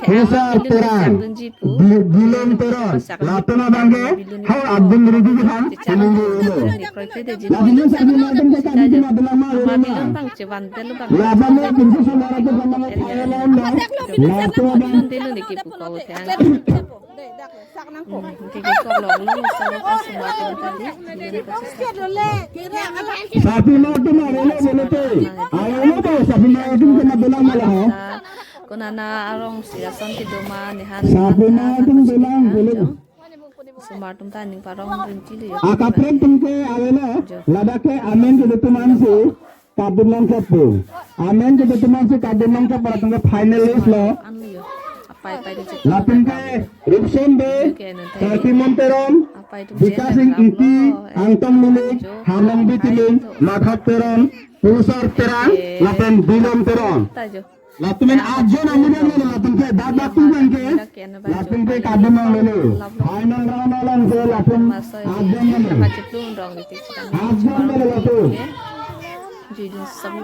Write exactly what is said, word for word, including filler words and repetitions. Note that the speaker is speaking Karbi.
Pusar Terang, Di-, Dilong Teron, latum abangke, hau abdul rigi khan, Dilong Teron. Latum sarpi atum ke kami cuma bilang ma, bilang ma. Laban lo pintu suara tu sama lo Thailand lo. Latum abang. Sarpi ma atum avelo bole te. Avelo to, sarpi ma atum kena bilang ma laho. Konana arong si ason kedo ma nehan. Sarpi ma atum bilang bole. Osomar atum ta ning parong rinci le. Akaprek atum ke avelo, ladak ke amen kedo atum ansi kadun nangkep pu. Amen kedo atum ansi kadun nangkep, latum ke finalist lo. Anlo yo. Apai pai de. Latum ke Rupson Bey, Kartimon Teron, Bikash Ingti, Angtong Milik, Harlongbi Tiling, Mathap Teron, Pusar Terang, lapen Dilong Teron. Latum an atjon amen lo, latum ke, dak dak atum ke, latum ke kadun nanglo. Final round along ke latum atjon lo. Atjon lo latum. Judin sabi.